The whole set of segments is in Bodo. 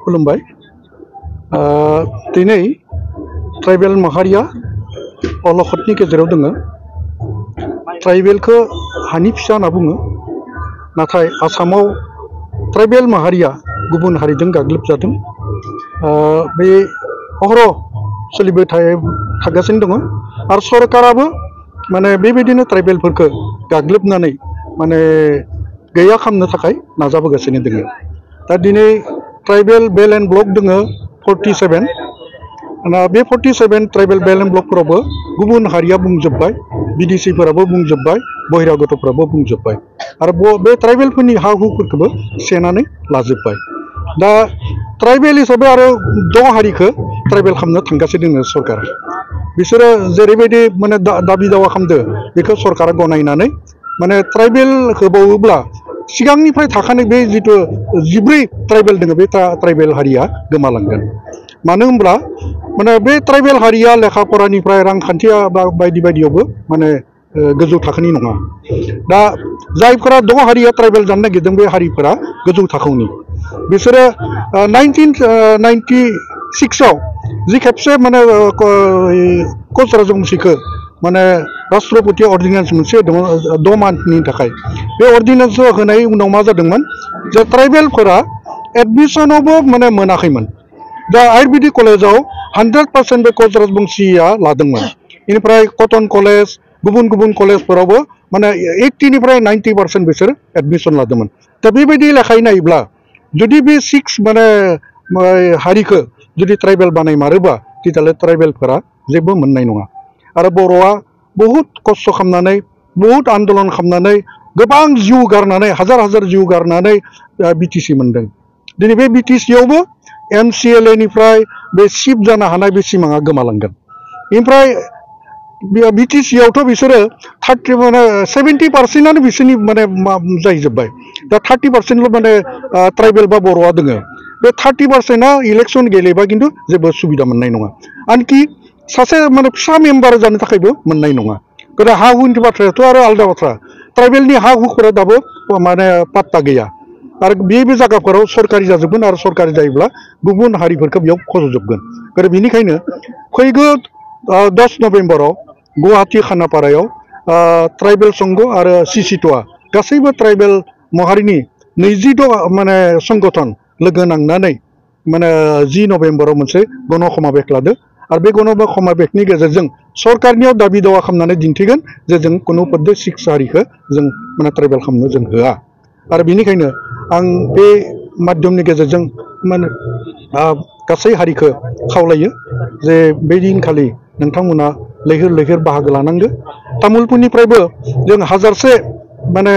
खुलुमबाय दिनै ट्राइबेल माहारिया अलखदनि गेजेराव दङ ट्राइबेलखौ हानि फिसा होनना बुङो नाथाय आसामाव ट्राइबेल माहारिया गुबुन हारिजों गाग्लोबजादों बे अहरह सोलिबाय थागासिनो दङ आरो सरकाराबो माने बेबायदिनो ट्राइबेलफोरखौ गाग्लोबनानै माने गैया खालामनो थाखाय नाजाबोगासिनो दङ दा दिनै ट्राइबेल बेल एन्ड ब्लक दङ 47 बे 47 ट्राइबेल बेल एन्ड ब्लकफोरावबो गुबुन हारिया बुंजोब्बाय बिडिसिफोराबो बुंजोब्बाय बहिरागतफ्राबो बुंजोब्बाय आरो बे ट्राइबेलफोरनि हा हुफोरखौबो सेनानै लाजोब्बाय दा ट्राइबेल हिसाबै आरो 10 हारिखौ ट्राइबेल खालामनो थांगासिनो दङ सरकारा बिसोरो जेरैबायदि माने दाबि दावा खालामदो बेखौ सरकारा गनायनानै माने ट्राइबेल होबावोब्ला सिगांनिफ्राय थाखानाय बे जितु 14 ट्राइबेल दङ बे ट्राइबेल हारिया गोमालांगोन मानो होनब्ला माने बे ट्राइबेल हारिया लेखा फरानिफ्राय रांखान्थि बायदि बायदियावबो माने गोजौ थाखोनि नङा दा जायफोरा 10 हारिया ट्राइबेल जानो नागिरदों बे हारिफोरा गोजौ थाखोनि बिसोरो 1996 आव जि खेबसे माने कच राजबंशीखौ माने राष्ट्रपति अर्डिनेन्स मोनसे 6 मान्थनि थाखाय बे अर्डिनेन्सखौ होनाय उनाव मा जादोंमोन जे ट्राइबेलफोरा एडमिसनावबो माने मोनाखैमोन दा आयुर्वेदिक कलेजाव 100% बे कच राजबंशीया लादोंमोन बेनिफ्राय कटन कलेज गुबुन गुबुन कलेजफोरावबो माने 80 निफ्राय 90% बिसोर एडमिसन लादोंमोन दा बेबायदि लेखायै नायोब्ला जुदि बे 6 माने हारिखौ जुदि ट्राइबेल बानायमारोबा तेতিয়াले ट्राइबेलफोरा जेबो मोननाय नङा आरो बर'आ बहुत खस्थ' खालामनानै बहुत आन्दोलन खालामनानै गोबां जिउ गारनानै हाजार हाजार जिउ गारनानै बिटिसि मोनदों दिनै बे बिटिसियावबो MCLA निफ्राय बे चिफ जानो हानाय बे सिमाङा गोमालांगोन ओमफ्राय बिटिसियावथ' बिसोरो 70% बिसोरनि माने जाहैजोब्बाय दा 30%ल' माने ट्राइबेल बा बर'आ दङ बे 30%आ इलेक्सन गेलेबा खिन्थु जेबो सुबिदा मोननाय नङा आनकि सासे माने फिसा मेम्बार जानो थाखायबो मोननाय नङा गोदा हा हुनि बाथ्रायाथ' आरो आलादा बाथ्रा ट्राइबेलनि हा हुफोरा दाबो माने पात्ता गैया आरो बे जायगाफोराव सरकारि जाजोबगोन आरो सरकारि जायोब्ला गुबुन हारिफोरखौ बेयाव फज'जोबगोन आरो बेनिखायनो फैगौ 10 नभेम्बराव गुवाहाटी खानापारायाव ट्राइबेल संघ आरो सिसिट'आ गासैबो ट्राइबेल माहारिनि 26 माने संगठन लोगो नांनानै माने 10 नभेम्बराव मोनसे गण समाबेश लादो आरो बे गण समाबेशनि गेजेरजों सरकारनियाव दाबि दावा खालामनानै दिन्थिगोन जे जों कुनु पद्धति 6 हारिखौ जों माने ट्राइबेल खालामनो जों होआ आरो बेनिखायनो आं बे माध्यमनि गेजेरजों माने गासै हारिखौ खावलायो जे बे दिनखालि नोंथांमोना लैहोर लैहोर बाहागो लानांगो तामुलपुरनिफ्रायबो जों हाजारसे माने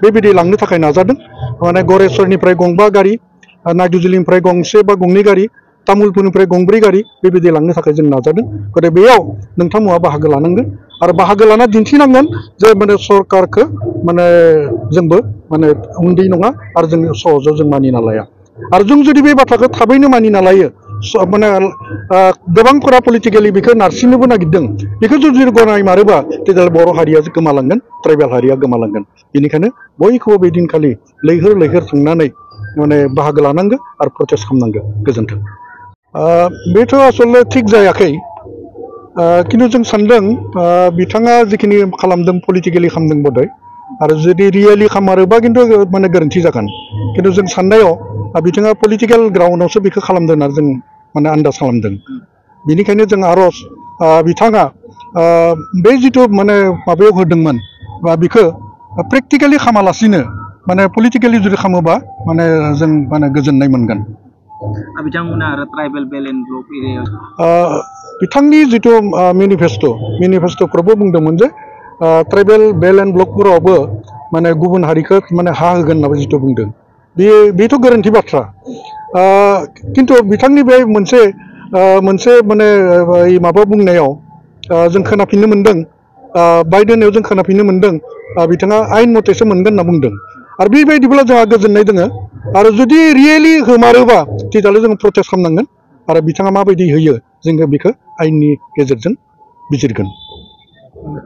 बेबायदि लांनो थाखाय नाजादों माने गरेस्वरनिफ्राय 2 गारि नागजुलिनिफ्राय 1 बा 2 गारि तामुलपुरनिफ्राय 2 गारि बेबायदि लांनो थाखाय जों नाजादों गथे बेयाव नोंथांमोना बाहागो लानांगोन आरो बाहागो लाना दिन्थिनांगोन जे माने सरकारखौ माने जोंबो माने उन्दै नङा आरो जों सहजाव जों मानिना लाया आरो जों जुदि बे बाथ्राखौ थाबैनो मानिना लायो माने गोबांफोरा पलिटिकेलि बेखौ नारसिननोबो नागिरदों बेखौ जुदि गनायमारोबा तेजाल बर' हारिया गोमालांगोन ट्राइबेल हारिया गोमालांगोन बेनिखायनो बयखौबो बे दिनखालि लैहोर लैहोर थांनानै माने बाहागो लानांगौ आरो प्रटेस्ट खालामनांगौ गोजोन्थों बेथ' आसलते थिग जायाखै किन्तु जों सानदों बिथाङा जिखिनि खालामदों पलिटिकेलि खालामदों बदय आरो जुदि रियेलि खामारोबा खिन्थु माने गोरोन्थि जागोन किन्तु जों साननायाव बिथाङा पलिटिकेल ग्राउन्डआवसो बेखौ खालामदों होनना जों माने आन्दाज खालामदों बेनिखायनो जों आरज बिथाङा बे जिथु माने माबायाव होदोंमोन बा बेखौ प्रेक्टिकेलि खामालासिनो माने पलिटिकेलि जुदि खालामोबा माने जों माने गोजोननाय मोनगोन बिथांमोना आरो ट्राइबेल बेल एन्ड ब्लक एरियायाव बिथांनि जिथु मेनिफेस्ट'फोरावबो बुंदोंमोन जे ट्राइबेल बेल एन्ड ब्लकफोरावबो माने गुबुन हारिखौ माने हा होगोन होनना जिथु बुंदों बेथ' गोरोन्थि बाथ्रा किन्तु बिथांनि बे मोनसे माने माबा बुंनायाव जों खोनाफिननो मोनदों बाइडेनाव जों खोनाफिननो मोनदों बिथाङा आयेन मथेसो मोनगोन होनना बुंदों आरो बेबायदिब्ला जोंहा गोजोननाय दङ आरो जुदि रियेलि होमारोबा तेजाले जों प्रटेस्ट खालामनांगोन आरो बिथाङा माबायदि होयो जोङो बेखौ आयेननि गेजेरजों बिजिरगोन